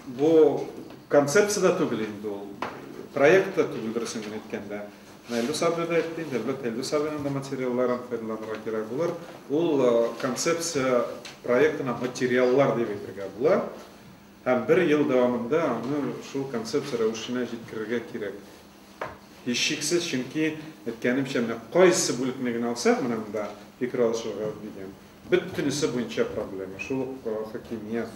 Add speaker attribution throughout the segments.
Speaker 1: Бу концепция дә түгел инде ул, проект та түгел, дөресен генә әйткәндә. Менә Илдус абый да әйтте инде, әлбәттә, Илдус абыйның да материалларын файдаланырга кирәк булыр. Ул концепция проектына материаллар дип әйтергә була. Һәм бер ел дәвамында аны шул концепция рәвешенә җиткерергә кирәк. Һичшиксез, чөнки, әйткәнемчә, менә кайсы бүлекне генә алсак, менә монда фикер алышырга дигән, бөтенесе буенча проблема. Шул ук хакимият,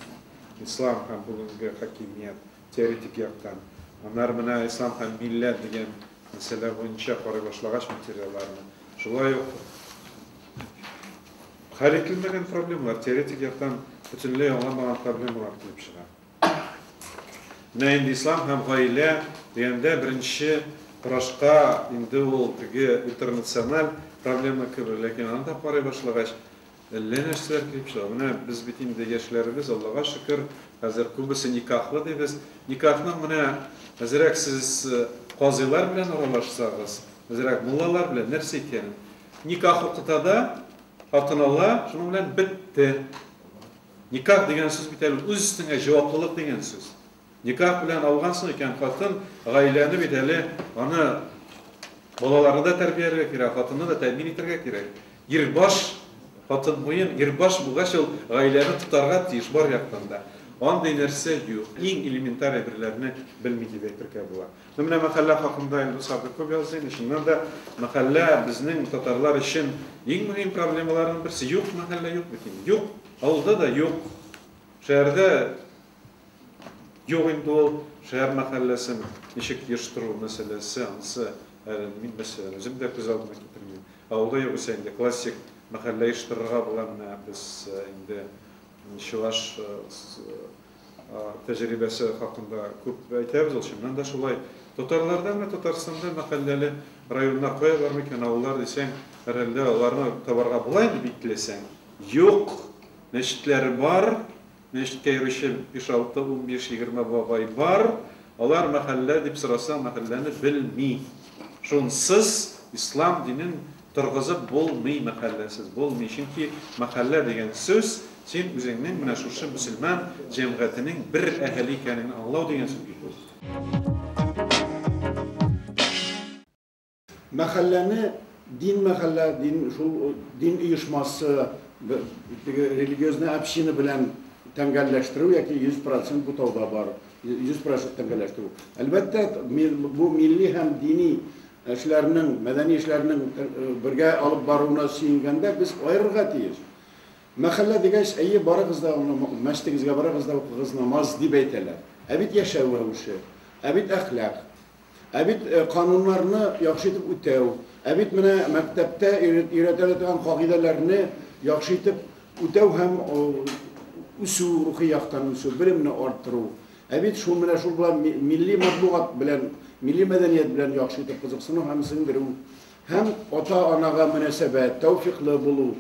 Speaker 1: ислам һәм бүгенге хакимият теоретик яктан. Аннары менә ислам һәм милләт дигән мәсьәлә буенча карый башлагач материалларны, шулай ук хәл ителмәгән проблемалар, теоретик яктан бөтенләй аңламаган проблемалар килеп чыга. Менә инде ислам һәм гаилә дигәндә беренче карашка инде ул теге интернациональ проблема кебек, ләкин аны да карый башлагач, әллә нәрсәләр килеп чыга. Менә без бит инде яшьләребез, Аллага шөкер, хәзер күбесе никахлы дибез. Никахның менә әзрәк сез казыйлар белән аралашсагыз, әзрәк муллалар белән нәрсә икәнен. Никах укыта да, хатын ала, шуның белән бетте. Никах дигән сүз бит әле үз өстеңә җаваплылык дигән сүз. Никах белән алгансың икән хатын, гаиләне бит әле аны балаларны да тәрбияләргә кирәк, хатынны да тәэмин итәргә кирәк. Ир баш, хатын муен, ир баш булгач ул гаиләне тотарга тиеш бар яктан да. Андый нәрсә юк. Иң элементар әйберләрне белми дип әйтергә була. Ну менә мәхәллә хакында Илдус абый күп язды инде. Чыннан да мәхәллә безнең татарлар өчен иң мөһим проблемаларның берсе. Юк мәхәллә юк бит инде. Юк. Авылда да юк. Шәһәрдә юк инде ул. Шәһәр мәхәлләсен ничек оештыру мәсьәләсе, анысы әле мин мәсәлән үзем дә күз алдыма китермим. Авылда юк исә инде классик мәхәллә оештырырга була. Менә без инде чуваш тәҗрибәсе хакында күп әйтәбез, ул чыннан да шулай. Татарларда менә Татарстанда мәхәлләле районнар кая бар микән, авыллар дисәң, һәрхәлдә аларны табарга була инде бик теләсәң. Юк, мәчетләр бар, мәчеткә йөрүче 5, 6, 15, 20 бабай бар. Алар мәхәллә дип сорасаң, мәхәлләне белми. Шунсыз ислам динен торгызып булмый, мәхәлләсез булмый. Чөнки мәхәллә дигән сүз син үзеңнең менә шушы мөселман җәмгыятенең бер әһеле икәнеңне аңлау дигән сүз бит ул.
Speaker 2: Мәхәлләне дин мәхәллә, дин шул дин оешмасы, теге религиозный община белән тәңгәлләштерү яки 100% бутауда бар, 100% тәңгәлләштерү. Әлбәттә, бу милли һәм дини эшләрнең, мәдәни эшләрнең бергә алып баруына сөенгәндә без аерырга тиеш. Мәхәллә дигәч, әйе, барыгыз да мәчетегезгә барыгыз да укыгыз намаз дип әйтәләр. Ә бит яшәү рәвеше, ә бит әхлак, ә бит кануннарны яхшы итеп үтәү, ә бит менә мәктәптә өйрәтелә торган кагыйдәләрне яхшы итеп үтәү һәм үсү, рухи яктан үсү, белемне арттыру. Ә бит шул менә шул белән милли матбугат белән, милли мәдәният белән яхшы итеп кызыксыну һәм сеңдерү, һәм ата-анага мөнәсәбәт, тәүфиклы булу.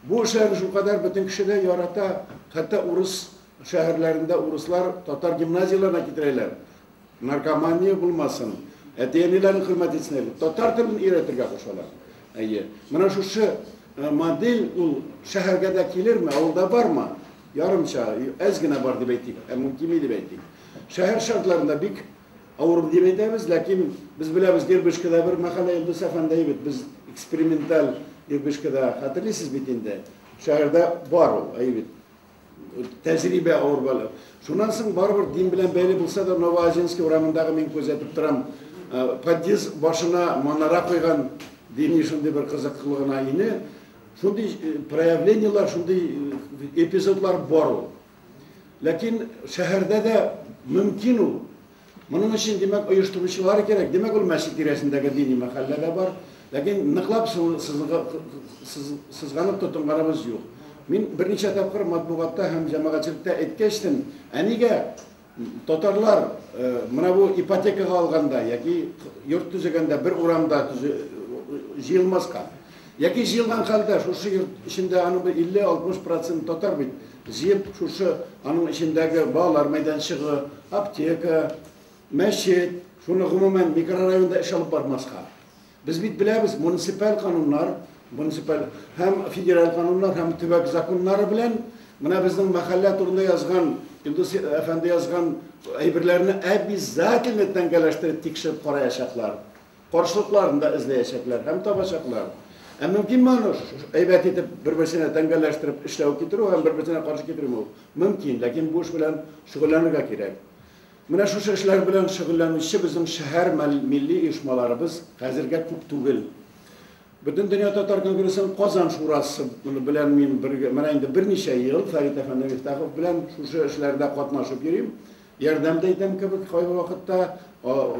Speaker 2: Бу эшләрне шулкадәр бөтен кеше дә ярата, хәтта урыс шәһәрләрендә урыслар татар гимназияләренә китерәләр. Наркомания булмасын, әти-әниләрен хөрмәт итсеннәр дип, татар телен өйрәтергә кушалар. Әйе. Менә шушы модель ул шәһәргә дә килерме, авылда бармы? Ярымча, әз генә бар дип әйтик, һәм кими дип әйтик. Шәһәр шартларында бик авыр дип әйтәбез, ләкин без беләбез, Дербышкада бер мәхәллә Илдус әфәнде бит, без эксперименталь Дербышкада хәтерлисез бит инде. Шәһәрдә бар ул, әйе бит. Тәҗрибә авыр бала. Шуннан соң барыбер дин белән бәйле булса да Новоазинский урамындагы мин күзәтеп торам, подъезд башына манара куйган дини шундый бер кызыклы гына ине. Шундый проявлениелар, шундый эпизодлар бар ул. Ләкин шәһәрдә дә мөмкин ул. Моның өчен, димәк, оештыручылар кирәк. Димәк, ул мәчет тирәсендәге дини мәхәллә дә бар. Ләкин ныклап сызганып тотынганыбыз юк. Мин берничә тапкыр матбугатта һәм җәмәгатьчелектә әйткәчтен, ә нигә татарлар менә бу ипотекага алганда яки йорт төзегәндә бер урамда җыелмаска? Яки җыелган хәлдә шушы йорт эчендә аның бер 50-60% татар бит, җыеп шушы аның эчендәге балалар мәйданчыгы, аптека, мәчет, шуны гомумән микрорайонда эш алып бармаска. Без бит беләбез, муниципаль кануннар, муниципаль һәм федераль кануннар һәм төбәк законнары белән менә безнең мәхәллә турында язган Илдус әфәнде язган әйберләрне обязательно тәңгәләштереп тикшереп караячаклар. Каршылыкларын да эзләячәкләр һәм табачаклар. Ә мөмкинме аны әйбәт итеп бер-берсенә тәңгәлләштереп эшләү китерү һәм бер-берсенә каршы китерү? Мөмкин, ләкин бу эш белән шөгыльләнергә кирәк. Менә шушы эшләр белән шөгыльләнүче безнең шәһәр милли оешмаларыбыз хәзергә күп түгел. Бөтендөнья татар конгрессының Казан шурасы белән мин бергә, менә инде берничә ел Фәрит әфәнде Мифтахов белән шушы эшләрдә катнашып йөрим. Ярдәм дә итәм кебек кайбер вакытта,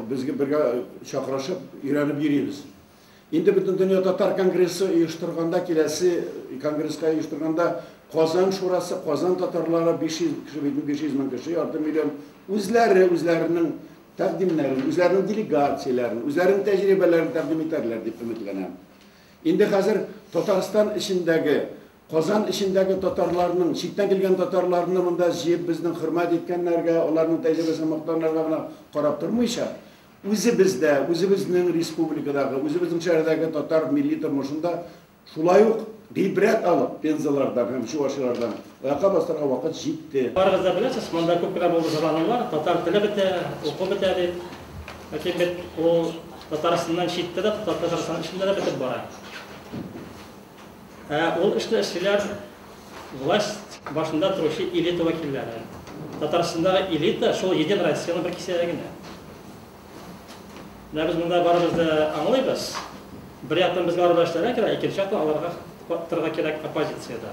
Speaker 2: безгә бергә чакырышып өйрәнеп йөрибез. Инде Бөтендөнья татар конгрессы оештырганда, киләсе конгресска оештырганда Казан шурасы, Казан татарлары 500 кеше, 500 мең кеше, ярты миллион үзләре үзләренең тәкъдимнәрен, үзләренең делегацияләрен, үзләренең тәҗрибәләрен тәкъдим итәрләр дип өметләнәм. Инде хәзер Татарстан эчендәге, Казан эчендәге татарларның, читтән килгән татарларны монда җыеп безнең хөрмәт иткәннәргә, аларның тәҗрибәсен мактаннарга гына карап тормыйча, үзебездә, үзебезнең республикадагы, үзебезнең шәһәрдәге татар милли тормышында шулай ук гыйбрәт алып пензалардан һәм чувашилардан аякка бастырга вакыт җитте.
Speaker 3: Барыгыз да беләсез, монда күп кенә булды зарланулар, татар теле бетә, уку бетә дип. Ләкин бит ул Татарстаннан читтә дә, Татарстан эчендә дә бетеп бара. Ә ул эшне эшлиләр власть башында торучы элита вәкилләре. Татарстандагы элита шул Единая Россияның бер кисәге генә. Менә без монда барыбыз да аңлыйбыз. Бер яктан безгә алар белән эшләргә кирәк, икенче яктан аларга торырга кирәк оппозициядә.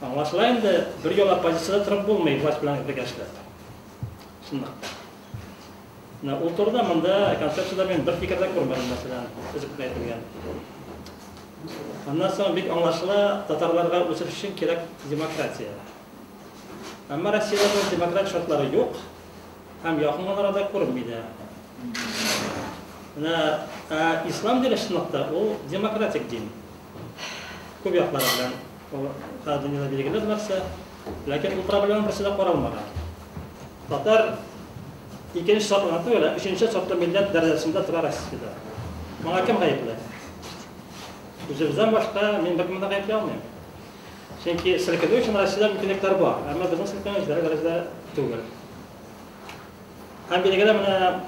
Speaker 3: Аңлашыла инде, бер юлы оппозициядә торып булмый власть белән бергә эшләп. Чынлыкта. Менә ул турыда монда концепциядә мин бер фикер дә күрмәдем, мәсәлән, өзеп кенә әйтелгән. Аннан соң бик аңлашыла, татарларга үсеш өчен кирәк демократия. Әмма Россиядә бу демократик шартлары юк һәм якын гына арада күренми дә. Менә ислам дине чынлыкта ул демократик дин. Күп яклары белән ул хәзер дөньяда билгеле бер нәрсә. Ләкин ул проблема берсе дә каралмаган. Татар икенче сортлы гына түгел, ә өченче сортлы милләт дәрәҗәсендә тора Россиядә. Моңа кем гаепле? Үзебездән башка мин беркемне дә гаепли алмыйм. Чөнки селкенү өчен Россиядә мөмкинлекләр бар, әмма безнең селкенү җитәрлек дәрәҗәдә түгел. Һәм билгеле менә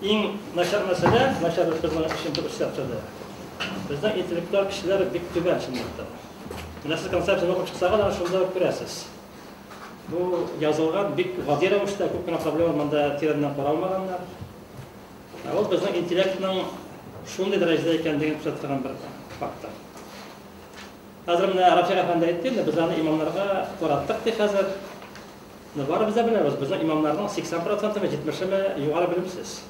Speaker 3: иң начар мәсьәлә, начар безнең өчен бер үсәпсәдә. Безнең интеллектуаль кешеләр бик түбән чынлыкта. Менә сез концепцияне укып чыксагыз, аны шунда ук күрәсез. Бу язылган бик гади рәвештә, күп кенә проблема монда тирәннән каралмаганнар. Ә ул безнең интеллектның шундый дәрәҗәдә икәнлеген күрсәтә торган бер фактор. Хәзер менә Рафик әфәнде әйтте инде, без аны имамнарга караттык ди хәзер. Но барыбыз да беләбез, безнең имамнарның 80 процентымы, 70-ме югары белемсез.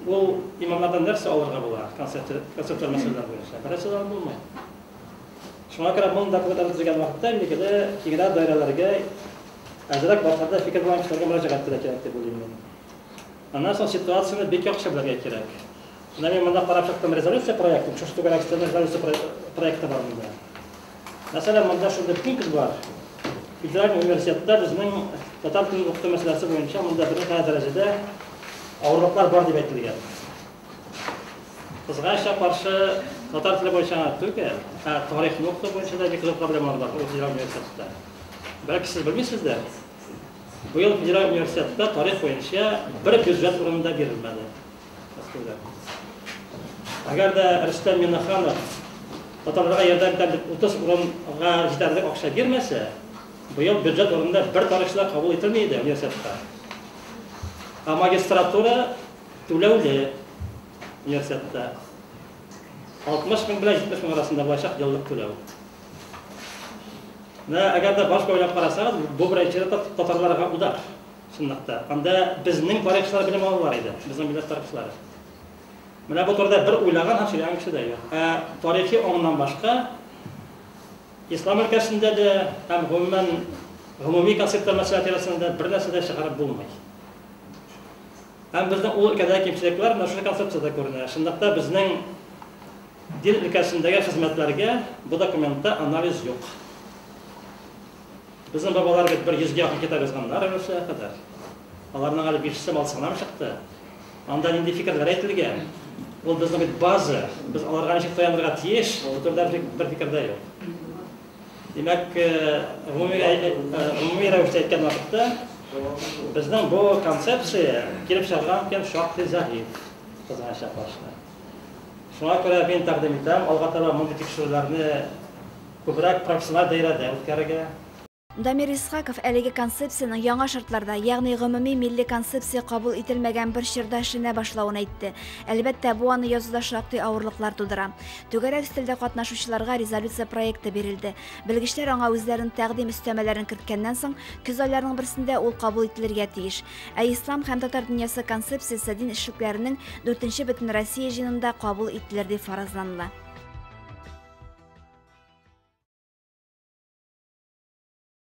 Speaker 3: Ул имамнардан нәрсә алырга була концептуаль мәсьәләләр буенча? Бернәрсә дә алып булмый. Шуңа күрә мондый документларны төзегән вакытта, билгеле, киңрәк даирәләргә, әзрәк башларда фикер булган кешеләргә мөрәҗәгать итәргә кирәк дип уйлыйм мин. Аннан соң ситуацияне бик яхшы белергә кирәк. Менә мин монда карап чыктым резолюция проектын, шушы түгәрәк өстәлдә резолюция проекты бар монда. Мәсәлән, монда шундый пункт бар. Федераль университетта безнең татар телен укыту мәсьәләсе буенча монда берникадәр дәрәҗәдә авырлыклар бар дип әйтелгән. Кызганычка каршы, татар теле буенча гына түгел, ә тарихны укыту буенча да бик зур проблемалар бар ул федераль университетта. Бәлки сез белмисездер, быел федераль университетта тарих буенча бер бюджет урыны да бирелмәде. Мәскәүдә. Әгәр дә Рөстәм Миңнеханов татарларга ярдәм итәм дип 30 урынга җитәрлек акча бирмәсә, быел бюджет урынында бер тарихчы да кабул ителми иде университетка. Ә магистратура түләүле университетта. 60 мең белән 70 мең арасында булачак еллык түләү. Менә әгәр дә башка уйлап карасагыз, бу беренче чиратта татарларга удар. Чынлыкта, анда безнең тарихчылар белем алалар иде, безнең милләт тарихчылары. Менә бу турыда бер уйлаган һәм сөйләгән кеше дә юк. Ә тарихи аңыннан башка ислам өлкәсендә дә һәм гомумән гомуми концептлар мәсьәлә тирәсендә бер нәрсә дә чыгарып булмый. Һәм безнең ул өлкәдәге кимчелекләр менә шушы концепциядә күренә. Чынлыкта безнең дин өлкәсендәге хезмәтләргә бу документта анализ юк. Безнең бабалар бит бер йөзгә якын китап язганнар революциягә кадәр. Аларның әле бишесе малсы гына чыкты. Анда нинди фикерләр әйтелгән? Ул безнең бит база. Без аларга ничек таянырга тиеш? Ул турыда бер фикер дә юк. Димәк, гомуми, гомуми рәвештә әйткән вакытта, безнең бу концепция килеп чыгарга мөмкин шактый зәгыйфь, кызганычка каршы. Шуңа күрә мин тәкъдим итәм, алга таба мондый тикшерүләрне күбрәк профессиональ даирәдә үткәрергә.
Speaker 4: Дамир Исхаков әлеге концепциянең яңа шартларда, ягъни гомуми милли концепция кабул ителмәгән бер чорда эшләнә башлавын әйтте. Әлбәттә, бу аны язуда шактый авырлыклар тудыра. Түгәрәк өстәлдә катнашучыларга резолюция проекты бирелде. Белгечләр аңа үзләренең тәкъдим-өстәмәләрен керткәннән соң, көз айларының берсендә ул кабул ителергә тиеш. Ә Ислам һәм татар дөньясы концепциясе дин эшлекләренең дүртенче Бөтенроссия җыенында кабул ителер дип фаразланыла.